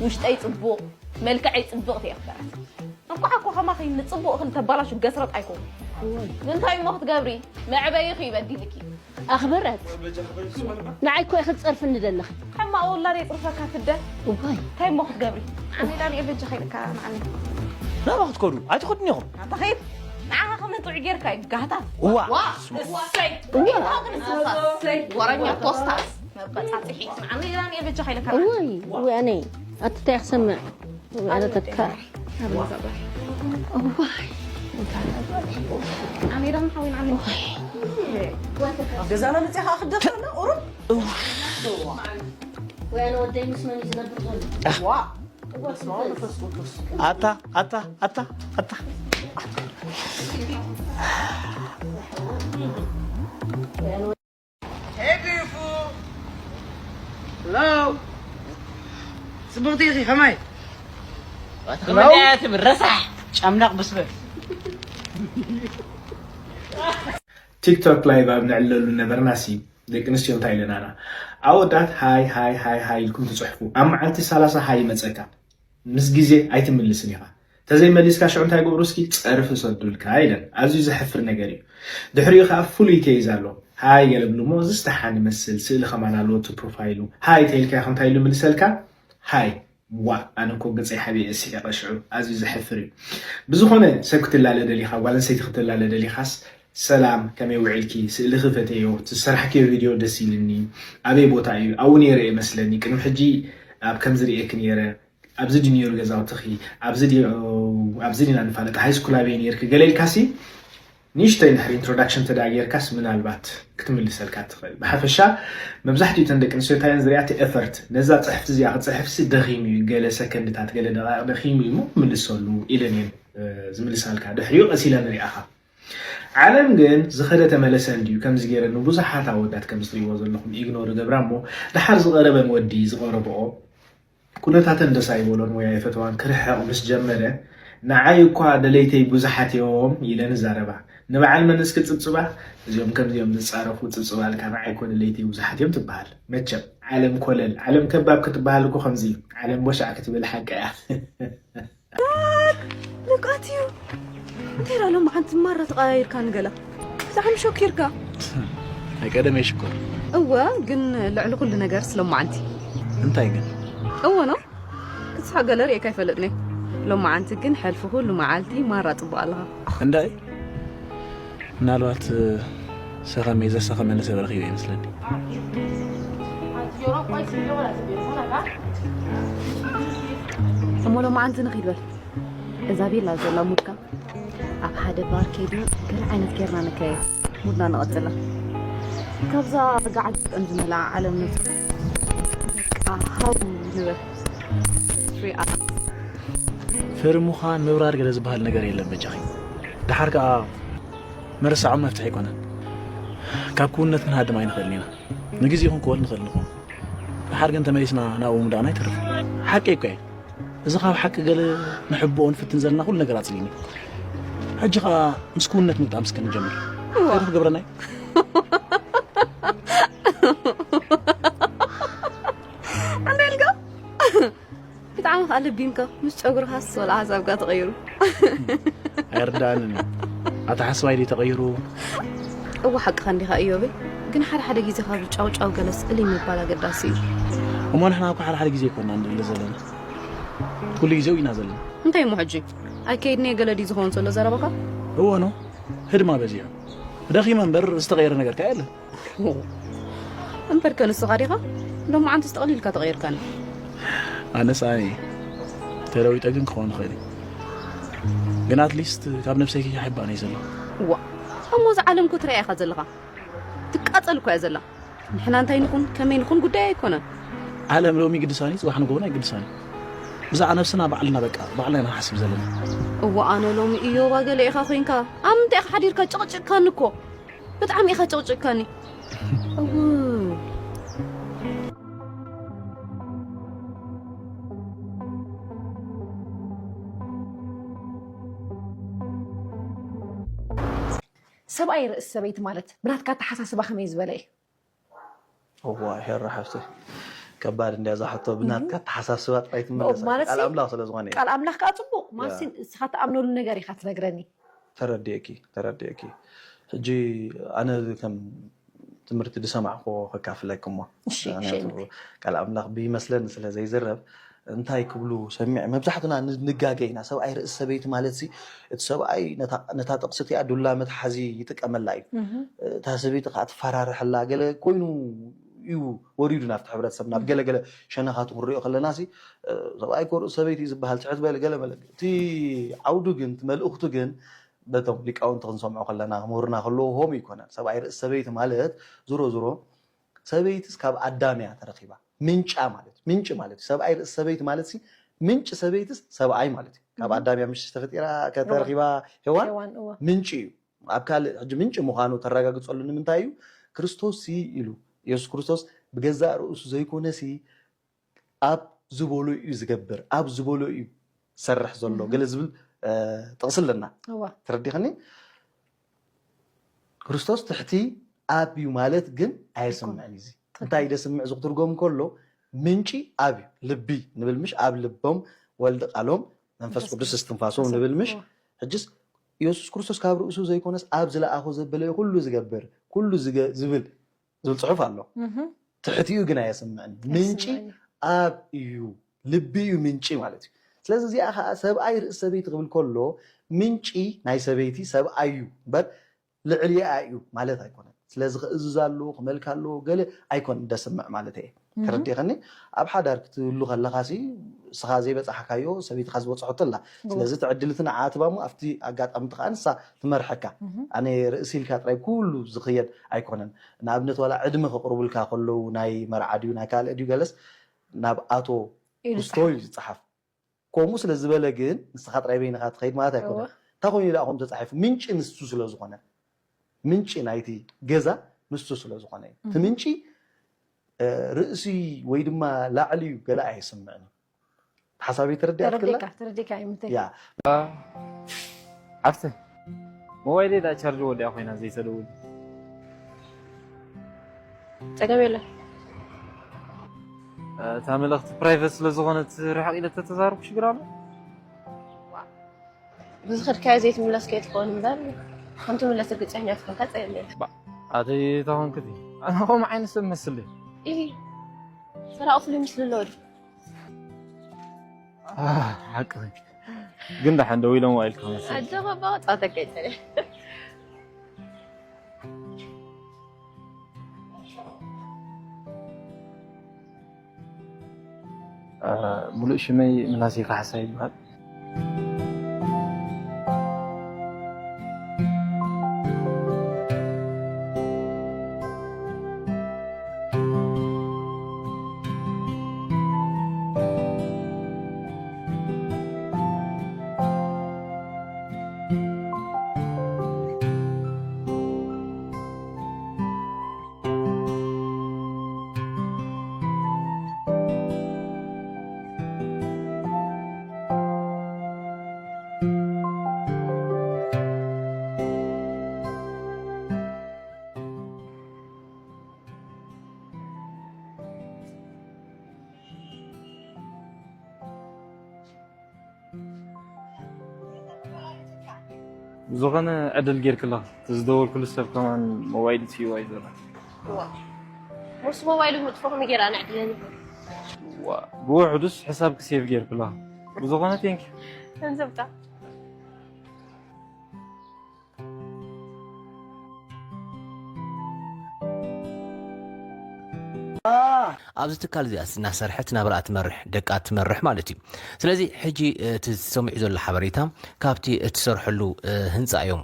ውሽጠይ ጽቡቕ፣ መልክዐይ ጽብቕቲ እየ ክበረት። እንቋዕ እኮ ከማኺ ንጽቡቕ እኽሊ ተባላሹ ገስረጥ ኣይኮንኩ። እወ። ግን እንታይ እሞ ክትገብሪ? መዕበይኺ እዩ በዲልኪ። ኣኽብረት። ንዓይ እኮ ኢኺ ትጸርፍኒ ዘለኺ። ሕማቕ ውላድ የጽርፈካ ትደ። እዋይ። እንታይ እሞ ክትገብሪ? ዓሜላ ንኤ በጃ ከይልካ ንዓሜላ። ናብኣ ክትከዱ? ኣይትኸዱን ኢኹም። ኣንታ ኸይድ። ንዓኻ ከመን ጥዑይ ጌርካ እዩ ጋህታ። እዋ። ዋ። እሰይ። እዋ። እሰይ። ወረኛ ፖስታስ። መበጻጽሒ። ንዓሜላ ንኤ በጃ ከይልካ። እዋይ። እዋይ ኣነ። ኣትታይ ክሰምዕ። ኣነ ተካ። እዋይ። ኣሜዳን ሓዊን ዓሜ። ኣብ ገዛና መፅያ ከዓ ክደፍረና ቁሩብ። ወይ ኣነ ወደይ ምስ መን እዩ ዝነብር ዘሎ? ዋ። በስመ ኣብ መንፈስ ቅዱስ። ኣታ ኣታ ኣታ ኣታ። Hey, beautiful. Hello. ጽብቕቲ ኢኺ፣ ከማይ? ከምዚኣ ትብል ረሳሕ ጨምላቕ ብስበ። ቲክቶክ ላይቭ ኣብ ነዕልለሉ ነበርናሲ፣ ደቂ ኣንስትዮ እንታይ ኢለናና? ኣወዳት ሃይ፣ ሃይ፣ ሃይ፣ ሃይ ኢልኩም ትጽሕፉ። ኣብ መዓልቲ ሰላሳ ሃይ ይመጸካ። ምስ ግዜ ኣይትምልስን ኢኻ። ተዘይመሊስካ ሽዑ እንታይ ግብሩ እስኪ ጸርፊ ሰዱልካ ኢለን። ኣዝዩ ዘሕፍር ነገር እዩ። ድሕሪኡ ከኣ ፍሉይ ተይዝ ኣሎ። ሃይ ገለ ብሉ እሞ ዝስተሓን ይመስል። ስእሊ ከማን ኣለዎ እቲ ፕሮፋይሉ። ሃይ ተይልካ ኢኻ እንታይ ኢሉ ይምልሰልካ? ሃይ። ዋእ፣ ኣነ እኮ ገጸይ ሓቢኤ ስሒቐ ሽዑ። ኣዝዩ ዘሕፍር እዩ። ብዝኾነ ሰብ ክትላለ ደሊኻ፣ ጓል ኣንስተይቲ ክትላለ ደሊኻስ፣ ሰላም፣ ከመይ ውዒልኪ? ስእልኺ ፈተዮ፣ እቲ ዝሰራሕክዮ ቪድዮ ደስ ኢልኒ። ኣበይ ቦታ እዩ? ኣብኡ ነይረ እየ መስለኒ። ቅድሚ ሕጂ ኣብ ከምዚ ርእየኪ ነይረ። ኣብዚ ድዩ ነይሩ ገዛውትኺ? ኣብዚ ድዩ፣ ኣብዚ ዲና ንፋለጥ? ሃይ ስኩል ኣበይ ነይርኪ? ገለ ኢልካሲ ንእሽተይ እንድሕር ኢንትሮዳክሽን ተዳ ጌርካስ ምናልባት ክትምልሰልካ ትኽእል። ብሓፈሻ መብዛሕትኡ እተን ደቂ ኣንስትዮ እንታይ እየን ዝሪኣ? እቲ ኤፈርት፣ ነዛ ጽሕፍቲ እዚኣ ክጽሕፍሲ ደኺሙ እዩ፣ ገለ ሰከንድታት፣ ገለ ደቓይቕ ደኺሙ እዩ እሞ ምልሰሉ ኢለን እየን፣ እ፣ ዝምልሳልካ። ድሕሪኡ ቀስ ኢለን ንሪኣኻ። ዓለም ግን ዝኸደ ተመለሰ እንድዩ ከምዚ ገይረ ንብዙሓት ኣወዳት ከም ዝትሪእዎ ዘለኹም ኢግኖር ገብራ እሞ፣ ደሓር ዝቐረበን ወዲ ዝቐረብኦ ኩነታተን ደስ ኣይበሎን ወይ ኣይፈተዋን፣ ክርሕቕ ምስ ጀመረ፣ ንዓይ እኳ ደለይተይ ብዙሓት እዮም ኢለን ይዛረባ። ንበዓል መን እስኪ ጽብጽባ? እዚኦም ከምዚኦም ዝጻረፉ ጽብጽባ ኣልካ፣ ንዓይ እኮ ደለይተይ ብዙሓት እዮም ትበሃል። መቸም ዓለም ኮለል፣ ዓለም ከባብ ክትበሃል እኮ ከምዚ እዩ። ዓለም ቦሻዕ ክትብል ሓቂ እያ። ልቃት እዩ። እንታይ ደኣ ሎማዓንቲ ማራ ተቐያይርካ ንገላ? ብጣዕሚ ሸኪርካ። ናይ ቀደም እየ ሽኮር። እወ፣ ግን ልዕሊ ኩሉ ነገርስ ሎማዓንቲ። እንታይ ግን? እወ ነው። ክትስሕቕ ገለ ርእየካ ኣይፈልጥን እየ። ሎማዓንቲ ግን ሕልፊ ኩሉ መዓልቲ ማራ ጽቡቕ ኣለኻ። እንዳይ? ምናልባት ሰኸመ ዘሰኸመኒ ሰብ ረኺበ ይመስለኒ። እሞ ሎማዓንቲ ንኺድ በል። እዛ ቤላ ዘላ ሙድካ ኣብ ሓደ ባር ከይድና ገለ ዓይነት ጌርና ንከየ ሙድና ንቐጽላ። ካብዛ ርግዓት ዝመልኣ ዓለም ንውጽእ። በቃ ሃው ንበል። ፍሪ ኣርት። ፍሪ ምዃን ምብራር ገለ ዝበሃል ነገር የለን በጃኺ። ደሓር ከኣ ምርሳዖም መፍትሒ ኣይኮነን። ካብ ክውንነት ክንሃድም ኣይንኽእልን ኢና። ንግዜ ይኹን ክወል ንኽእል ንኹን። ደሓር ግን ተመሊስና ናብኡ ምውዳቕና ኣይተርፍን። ሓቂ እኮ እየ። እዚ ካብ ሓቂ ገለ ንሕብኦ ንፍትን ዘለና ኩሉ ነገር ኣጽሊኒ። ሕጂ ኸኣ ምስ ክውንነት ምግጣም እስከ ንጀምር። እዋ። እንታይ ክገብረና እዩ? እንታይ ኢልካ? ብጣዕሚ ከኣ ለቢምካ፣ ምስ ጨጉርኻስ ወላ ሓሳብካ ተቐይሩ። ኣይርድኣንን እዩ። ኣተሓስባይ ድዩ ተቐይሩ? እወ፣ ሓቅኻ እንዲኻ እዮበይ። ግን ሓደ ሓደ ግዜ ካብ ጫው ጫው ገለ ስእሊ ምባል ኣገዳሲ እዩ። እሞ ንሕና እኮ ሓደ ሓደ ግዜ ኣይኮና ንድለ ዘለና። ኩሉ ግዜ ኢና ዘለና። እንታይ እሞ ሕጂ? ኣይከይድን እየ ገለ ድዩ ዝኸውን ዘሎ ዘረባኻ? እወ ኖ፣ ህድማ በዚሑ። ደኺመ እምበር ዝተቐየረ ነገር ከኣ የለን። እምበርከ ንስኻ ዲኻ ሎማዓንትስ ጠቕሊልካ ተቐይርካኒ። ኣነስ ኣነ እየ ተለዊጠ ግን ክኸውን ይኽእል እዩ። ግን ኣትሊስት ካብ ነብሰይ ከይሓባእን እየ ዘለኹ። እዋ፣ እሞ እዛ ዓለም እኮ ትሪኣ ኢኻ ዘለኻ። ትቃጸል እኮ እያ ዘላ። ንሕና እንታይ ንኹን ከመይ ንኹን ጉዳይ ኣይኮነን። ዓለም ሎሚ ግድሳኒ፣ ጽባሕ ንጎሆ ኣይግድሳኒ። ብዛዕባ ነብስና ባዕልና፣ በቃ፣ ባዕልና ኢና ንሓስብ ዘለና። እወ፣ ኣነ ሎሚ እዮባ ገለ ኢኻ ኮይንካ። ኣብ ምንታይ ኢኻ ሓዲርካ? ጨቕጭቕካኒ እኮ። ብጣዕሚ ኢኻ ጨቕጭቕካኒ። እው። ሰብኣይ ርእሲ ሰበይቲ ማለት ብናትካ ኣተሓሳስባ ከመይ ዝበለ እዩ? እዋ ሄራ ሓፍተይ፣ ከባድ እንድያ እዛ ሕቶ። ብናትካ ኣተሓሳስባ ጥራይ ትምለስ፣ ማለት ቃል ኣምላኽ ስለ ዝኾነ እዩ። ቃል ኣምላኽ ከዓ ፅቡቕ ማለት ንስኻ ትኣምነሉ ነገር ኢኻ ትነግረኒ። ተረዲእኪ፣ ተረዲእኪ። ሕጂ ኣነ ከም ትምህርቲ ዝሰማዕኩዎ ከካፍለኪ እሞ፣ እሺ፣ ምኽንያቱ እሺ። ቃል ኣምላኽ ብይመስለኒ ስለ ዘይዝረብ እንታይ ክብሉ ሰሚዐ። መብዛሕትና ን- ንጋገ ኢና። ሰብኣይ ርእሲ ሰበይቲ ማለት ሲ፣ እቲ ሰብኣይ ነታ ነታ ጥቕሲ እቲኣ ዱላ መትሓዚ ይጥቀመላ እዩ። እታ ሰበይቲ ከዓ ትፈራርሐላ ገለ ኮይኑ እዩ ወሪዱ ናብቲ ሕብረተሰብ። ናብ ገለገለ ሸነኻቱ ክንሪኦ ከለና ሲ፣ ሰብኣይ እኮ ርእሲ ሰበይቲ እዩ ዝበሃል፣ ትሕት በል ገለ መለ። እቲ ዓውዱ ግን፣ እቲ መልእኽቱ ግን በቶም ሊቃውንቲ ክንሰምዖ ከለና፣ ምሁርና ከለዉ ሆም ይኮነን። ሰብኣይ ርእሲ ሰበይቲ ማለት ዞሮ ዞሮ ሰበይትስ ካብ ኣዳም እያ ተረኺባ። ምንጫ ማለት ምንጭ ማለት እዩ። ሰብኣይ ርእሲ ሰበይቲ ማለት ሲ፣ ምንጭ ሰበይትስ ሰብኣይ ማለት እዩ። ካብ ኣዳም እያ ምሽ ተፈጢራ ከተረኺባ ሄዋን ሄዋን እዋ ምንጭ እዩ። ኣብ ካልእ ሕጂ ምንጭ ምዃኑ ተረጋግጸሉ ንምንታይ እዩ? ክርስቶስ ሲ ኢሉ፣ ኢየሱስ ክርስቶስ ብገዛእ ርእሱ ዘይኮነ ሲ፣ ኣብ ዝበሎ እዩ ዝገብር፣ ኣብ ዝበሎ እዩ ዝሰርሕ ዘሎ፣ ገለ ዝብል እ፣ ጥቕሲ ኣለና። እዋ ተረዲኸኒ? ክርስቶስ ትሕቲ ኣብ እዩ ማለት ግን ኣየስምዕን እዩ። እዚ እንታይ ደስምዕ እዚ ክትርጎም ከሎ፣ ምንጪ ኣብ እዩ። ልቢ ንብል ምሽ፣ ኣብ ልቦም ወልድ ቃሎም መንፈስ ቅዱስ እስትንፋሶም ንብል ምሽ። ሕጅስ ኢየሱስ ክርስቶስ ካብ ርእሱ ዘይኮነስ ኣብ ዝለኣኾ ዘበለ ኩሉ ዝገብር፣ ኩሉ ዝገ- ዝብል ዝብል ጽሑፍ ኣሎ። ትሕቲኡ ግን ኣየስምዕን። ምንጪ ኣብ እዩ፣ ልቢ እዩ ምንጪ ማለት እዩ። ስለዚ እዚኣ ከዓ ሰብኣይ ርእሲ ሰበይቲ ክብል ከሎ ምንጪ ናይ ሰበይቲ ሰብኣይ እዩ እምበር ልዕሊኣ እዩ ማለት ኣይኮነን። ስለዚ ክእዝዝ ኣለዎ፣ ክመልክ ኣለዎ ገለ ኣይኮን ደስምዕ ማለት እየ። ተረዲኸኒ? ኣብ ሓዳር ክትህሉ ከለኻ ሲ ንስኻ ዘይበጻሕካዮ ሰበይትኻ ዝበጽሐቶ ኣላ። ስለዚ እቲ ዕድል እቲ ንዓኣ ትባሞ ኣብቲ ኣጋጣሚ እቲ ከዓ ንሳ ትመርሐካ። ኣነ ርእሲ ኢልካ ጥራይ ኩሉ ዝኽየድ ኣይኮነን። ንኣብነት ዋላ ዕድመ ከቕርቡልካ ከለዉ ናይ መርዓ ድዩ ናይ ካልእ ድዩ ገለስ ናብ ኣቶ ኢሉ ክስቶ እዩ ዝጸሓፍ። ከምኡ ስለ ዝበለ ግን ንስኻ ጥራይ በይንኻ ትኸይድ ማለት ኣይኮነን። እንታይ ኮይኑ ደኣ ከምኡ ተጻሒፉ? ምንጪ ንሱ ስለ ዝኾነ፣ ምንጪ ናይቲ ገዛ ንሱ ስለ ዝኾነ እዩ። እቲ ምንጪ እ፣ ርእሲ ወይ ድማ ላዕሊ እዩ ገለ ኣይስምዕን እዩ። ሓሳበይ ተረዲኣትክላ? ተረዲካ ተረዲካ ይምተይ ያ ዓፍተ ሞባይለይ ዳ ቻርጅ ወዲኣ ኮይና ዘይተደውል። ጸገም የለን። እታ መልእኽቲ ፕራይቨት ስለ ዝኾነት ርሕቕ ኢለ ተተዛረብኩ ሽግር ኣሎ? ብዝኸድካዮ ዘይትምለስ ከይትኸውን እምበር፣ ከም ትምለስ ርግጸኛ ትኾንካ ጸገም የለን። ኣተይ ተኾንክቲ ኣነ ከምኡ ዓይነት ሰብ መስል ኢሂ፣ ሰራቒ ፍሉይ ምስሉ ኣለዎ ድዩ? ሓቂ ግን ደሓን ደው ኢሎም ዋኢልካ መስል ኣጆኻ እባ ጻተካ ይጸንሕ። ሙሉእ ሽመይ ምናሴ ካሕሳ ይበሃል። ዝኾነ ዕድል ጌርክላ እቲ ዝደወልኩሉ ሰብ ከማን ሞባይል ትይዋ እዩ ዘሎ። ሞስ ሞባይሉ ምጥፎ ከመይ ጌራ ንዕድለኒ ብውሕዱስ ሕሳብ ክሴቭ ጌርክላ ብዝኾነ ቴንክ ገንዘብካ ኣብዚ ትካል እዚኣስ እናሰርሐት ናብርኣ ትመርሕ ደቃ ትመርሕ ማለት እዩ። ስለዚ ሕጂ እቲ ዝሰምዑ ዘሎ ሓበሬታ ካብቲ እትሰርሐሉ ህንፃ እዮም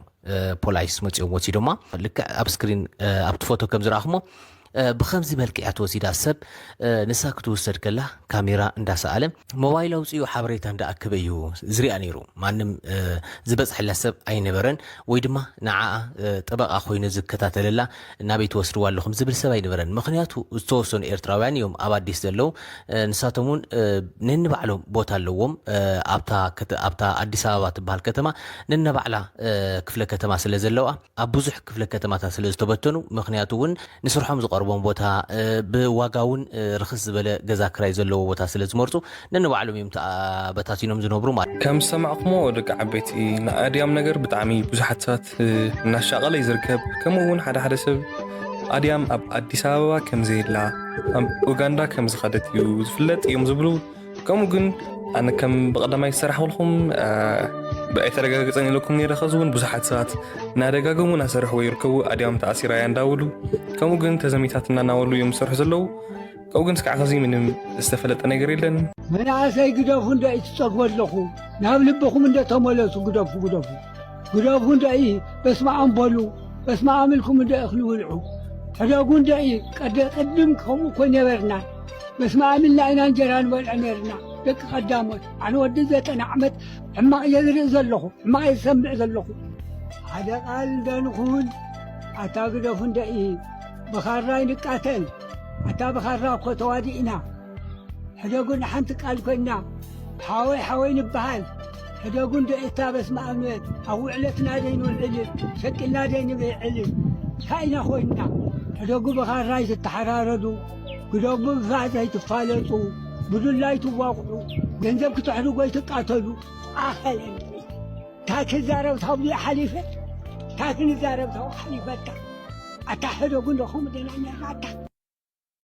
ፖላይስ መፂኦም ወሲዶማ። ልክዕ ኣብ ስክሪን ኣብቲ ፎቶ ከም ዝረኣኹሞ ብከምዚ መልክዕ እያ ተወሲዳ። ሰብ ንሳ ክትውሰድ ከላ ካሜራ እንዳሰኣለ ሞባይል ኣውፅኡ ሓበሬታ እንዳኣከበ እዩ ዝሪኣ ነይሩ። ማንም ዝበፅሐላ ሰብ ኣይነበረን፣ ወይ ድማ ንዓኣ ጠበቃ ኮይኑ ዝከታተለላ ናበይ ትወስድዋ ኣለኹም ዝብል ሰብ ኣይነበረን። ምክንያቱ ዝተወሰኑ ኤርትራውያን እዮም ኣብ ኣዲስ ዘለዉ። ንሳቶም እውን ነንባዕሎም ቦታ ኣለዎም። ኣብታ ኣዲስ ኣበባ ትበሃል ከተማ ነንባዕላ ክፍለ ከተማ ስለ ዘለዋ ኣብ ብዙሕ ክፍለ ከተማታት ስለ ዝተበተኑ፣ ምክንያቱ እውን ንስርሖም ዝቐርቦም ቦታ ብዋጋ እውን ርክስ ዝበለ ገዛ ክራይ ዘለዎ ቦታ ስለ ዝመርፁ ነንባዕሎም እዮም ተበታቲኖም ዝነብሩ ማለት። ከም ዝሰማዕኩሞ ደቂ ዓበይቲ ንኣድያም ነገር ብጣዕሚ ብዙሓት ሰባት እናሻቐለ እዩ ዝርከብ። ከምኡ እውን ሓደ ሓደ ሰብ ኣድያም ኣብ ኣዲስ ኣበባ ከም ዘየላ፣ ኣብ ኡጋንዳ ከም ዝኸደት እዩ ዝፍለጥ እዮም ዝብሉ። ከምኡ ግን ኣነ ከም ብቐዳማይ ዝሰራሕኩልኩም ብኣይተረጋገፀን ኢለኩም ነይረ። ከዚ እውን ብዙሓት ሰባት እናደጋገሙ እናሰርሕዎ ይርከቡ። ኣድያም ተኣሲራ እያ እንዳበሉ፣ ከምኡ ግን ተዘሚታትና እናበሉ እዮም ዝሰርሑ ዘለዉ። ከምኡ ግን እስካዕ ከዚ ምንም ዝተፈለጠ ነገር የለን። መናእሰይ ግደፉ እንደ ትጸግቡ ኣለኹ። ናብ ልብኹም እንደ ተመለሱ ግደፉ፣ ግደፉ። ግደፉ እንደ በስመ ኣብ በሉ። በስመ ኣብ ኢልኩም እንደ እኽሊ ብልዑ። ሕደጉ እንደ ቀደ ቅድም ከምኡ እኮ ነበርና። በስመ ኣብ ኢልና ኢና እንጀራ ንበልዕ ነርና። ደቂ ቀዳሞት፣ ኣነ ወዲ ዘጠና ዓመት ሕማቕ እየ ዝርኢ ዘለኹ፣ ሕማቕ እየ ዝሰምዕ ዘለኹ። ሓደ ቃል እንደ ንኹን፣ ኣታ ግደፉ እንደ ብኻራ ይንቃተል። ኣታ ብኻራ እኮ ተዋዲእና። ሕደጉ ንሓንቲ ቃል ኮይና፣ ሓወይ ሓወይ ንበሃል። ሕደጉ እንደ እታ በስመ ኣብ ኣብ ውዕለትና ደይ ንውዕል፣ ሸቂልና ደይ ንብዕል። እንታይ ኢና ኮይንና? ሕደጉ ብኻራ ኣይትተሓራረዱ፣ ግደጉ ብፋእ ዘይትፋለጡ፣ ብዱላ ኣይትዋቕዑ፣ ገንዘብ ክትሕድጉ ኣይትቃተሉ። ኣኸለን። እንታይ ክዛረብ ታብኡ ሓሊፈ? እንታይ ክንዛረብ ታብኡ ሓሊፈካ? ኣታ ሕደጉ እንደ ከምኡ ደና ነርና ኣታ።